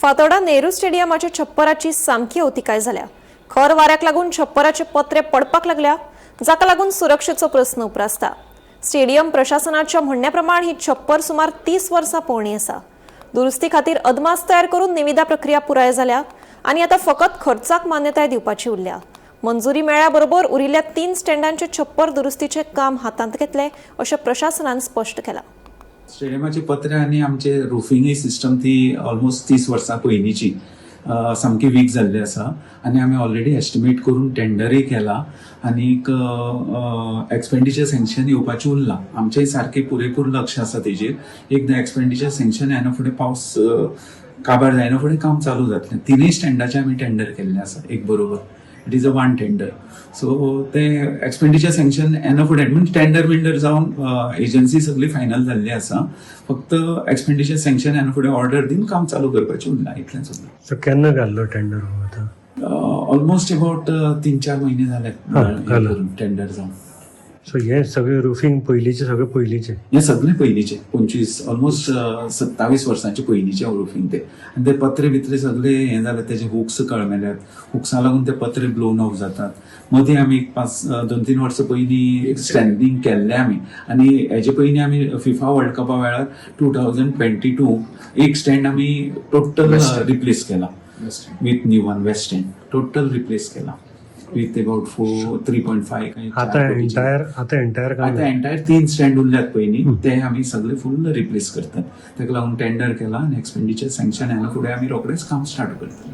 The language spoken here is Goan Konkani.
फातोर्डा नेहरू स्टेडियमाच्या छप्पराची सामकी अवतिकाय जाल्या. खर वाऱ्याक लागून छप्पराचे पत्रे पडपाक लागल्या, जाका लागून सुरक्षेचो प्रस्न उप्रासता. स्टेडियम प्रशासनाच्या म्हणण्या प्रमाण ही छप्पर सुमार 30 वर्सां पोरणी आसा. दुरुस्ती खातीर अदमास तयार करून निविदा प्रक्रिया पुराय जाल्या आनी आतां फकत खर्चाक मान्यताय दिवपाची उरल्या. मंजुरी मेळ्ळ्या बरोबर उरिल्ल्या तीन स्टँडांचे छप्पर दुरुस्तीचे काम हातांत घेतले, अशें प्रशासनान स्पश्ट केलां. स्टेडियमाचे पत्रे आनी आमचे रुफिंगय सिस्टम ती ऑलमोस्ट 30 वर्सां पयलींची सामकी वीक जाल्ली आसा आनी आमी ऑलरेडी एस्टिमेट करून टेंडरूय केला आनीक एक्सपेंडिचर सँक्शन येवपाचें उरलां. आमचेंय सारकें पुरेपूर लक्ष आसा तेजेर. एकदां एक्सपेंडिचर सँक्शन येना फुडें, पावस काबार जायना फुडें काम चालू जातलें. तिनूय स्टँडाचें आमी टेंडर केल्लें आसा एक बरोबर. It is a one tender, so ते एक्सपेंडिचर सँक्शन येना फुडें, म्हणजे टेंडर बिंडर जावन एजन्सी सगळी फायनल जाल्ली आसा. फक्त एक्सपेंडिचर सँक्शन येना फुडें ऑर्डर दिवन काम चालू करपाचें उरलां, इतलेंच उरलां. सो केन्ना घाल्लो टेंडर हो आतां? ऑलमोस्ट अबाउट 3-4 महिने झाले. झालं. टेंडर जावन. सो हे सगळे रुफिंग पयलींचे, सगळे पयलींचे? हे सगळे पयलींचे, 25, ऑलमोस्ट 27 वर्सांचे पयलींचे रुफींग ते आनी ते पत्रे बित्रे सगळे हे जाले. तेजे हुक्स कळमेल्यात, हुक्सा लागून ते पत्रे ब्लोन ऑफ जातात. मदीं आमी एक पांच 2-3 वर्सां पयलीं स्ट्रेंथनींग केल्लें आमी आनी हेजे पयलीं आमी फिफा वर्ल्ड कपा वेळार 2022 एक स्टँड आमी टोटल रिप्लेस केला with new one. West stand total replace केला विथ अबाउट 4, 3.5. आता एंटायर काम? आता एंटायर तीन स्टँड उरल्यात पयलीं, ते आमी सगळे फुल रिप्लेस करतात. ताका लागून टेंडर केला आनी एक्सपेंडिचर सँक्शन येना फुडें आमी रोखडेच काम स्टार्ट करतले.